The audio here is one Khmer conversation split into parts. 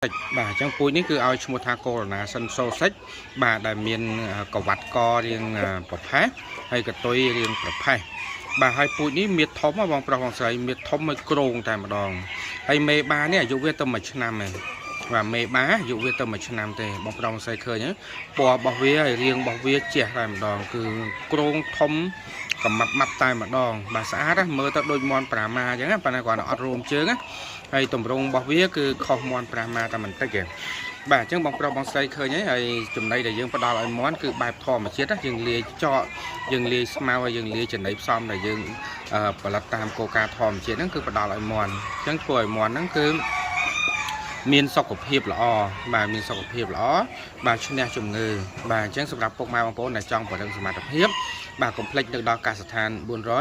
បាទអញ្ចឹងពូជនេះគឺឲ្យឈ្មោះថាកូរ៉ូណាសិនសូសិចបាទដែលមានកវ៉ាត់ករៀងប្រផេះហើយកតុយរៀងប្រផេះបាទហើយពូជនេះមានធំបងប្រុសបងស្រីមានធំមួយក្រងតែម្ដងហើយមេបានេះអាយុវាទៅ1ឆ្នាំឯងបាទមេបាអាយុវាទៅ1ឆ្នាំទេបងប្រុសបងស្រីឃើញពណ៌របស់វាហើយរាងរបស់វាជះតែម្ដងគឺក្រងធំកំម៉ាប់ម៉ាប់តែម្ដងបាទស្អាតណាមើលទៅដូចមន់ប្រាម៉ាអញ្ចឹងណាប៉ុន្តែគាត់អត់រោមជើងណាហើយតម្រងរបស់វាគឺខុសមន់ប្រាម៉ាតែបន្តិចទេបាទអញ្ចឹងបងប្រុសបងស្រីឃើញហើយចំណីដែលយើងផ្ដល់ឲ្យមន់គឺបែបធម្មជាតិណាយើងលាយចកយើងលាយស្មៅហើយយើងលាយចំណីផ្សំដែលយើងផលិតតាមគោលការណ៍ធម្មជាតិហ្នឹងគឺផ្ដល់ឲ្យមន់អញ្ចឹងធ្វើឲ្យមន់ហ្នឹងគឺមានសុខភាពល្អបាទមានសុខភាពល្អបាទឈ្នះជំងឺបាទអញ្ចឹងសម្រាប់ពុកម៉ែបងប្អូនដែលចង់ពង្រឹងសមត្ថភាពបាទកុំភ្លេចនៅដល់កសិដ្ឋាន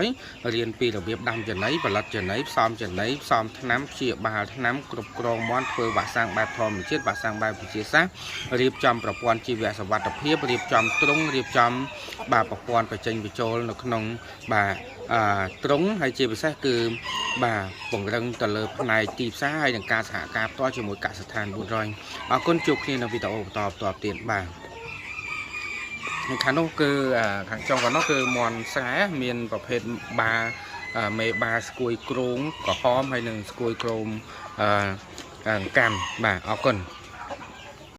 400រៀនពីរបៀបដាំចំណីផលិតចំណីផ្សំចំណីផ្សំថ្នាំព្យាបាលថ្នាំគ្រប់គ្រងមាន់ធ្វើវ៉ាក់សាំងបែបធម្មជាតិវ៉ាក់សាំងបែបវិទ្យាសាស្ត្ររៀបចំប្រព័ន្ធជីវសុវត្ថិភាពរៀបចំទ្រុងរៀបចំបាទប្រព័ន្ធបញ្ចេញបញ្ចូលនៅក្នុងបាទអឺទ្រុងហើយជាពិសេសគឺបាទពង្រឹងទៅលើផ្នែកទីផ្សារហើយនិងការសហការផ្ទាល់ជាមួយកសិដ្ឋាន400អរគុណជួបគ្នានៅវីដេអូបន្តបន្តទៀតបាទនៅខាងនោះគឺខាងចុងខាងនោះគឺមន់ស្រែមានប្រភេទបាមេបាស្គួយគ្រោងក្រហមហើយនិងស្គួយគ្រោមអឺកម្មបាទអរគុណ។